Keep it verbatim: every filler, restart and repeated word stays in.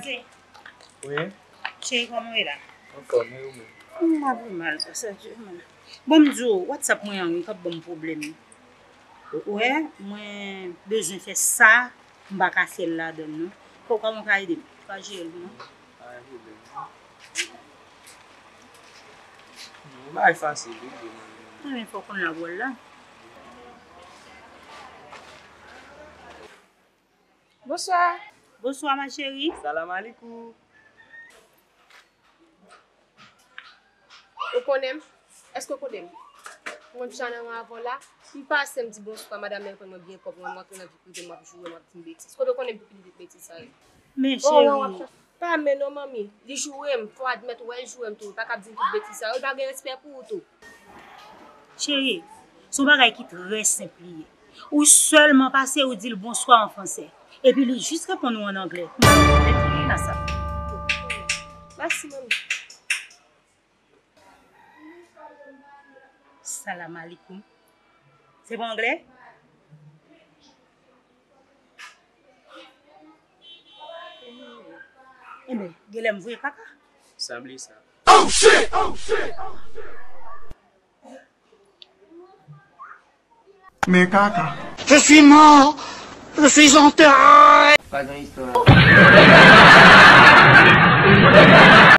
Wi. Cheri, kòman w ye la? Anfòm, e ou menm? M pa pi mal, pa sa, di mal. Bon, m di w, WhatsApp mwen an, wi, k ap ban m pwoblèm. Ou wè, mwen bezwen fè sa, m pa ka fè l ladan l, non. Kò-, kòman w ka ede m? Ou ka jere l pou mwen? Pa gen pwoblèm. Yon bagay fasil, wi, wi, mwen. Mwen fò konn la wòl la. Bonswa. Bonswa, ma chérie. Salam alikou. Ou konnen m? Èske w konnen m? Mwen deja nan ran avè w la. M pase, m di bonswa, madanm nan reponn mwen byen pwòp, mwen m antre nan vi prive m, w ap joure m, w ap di m betiz. Kote w konnen m pi pitit betiz sa yo? Men cheri. Pa men non, manmi. Li joure m, fò w admèt, wè l joure m tou. Ou pa kab di m tout betiz sa yo, li pa gen respè pou ou tou. Cheri, se yon bagay ki trè senp li ye. Ou sèlman pase, ou di l bonswa an fransè. Epi li jis reponn ou an anglè. Kouman w fè li la sa? Mèsi, manmi. Salam alikum. Se pa anglè? Enben, genlè m voye kaka. Sanble sa. Men kaka. Je suis mort. Je suis enterré. Pa gen istwa.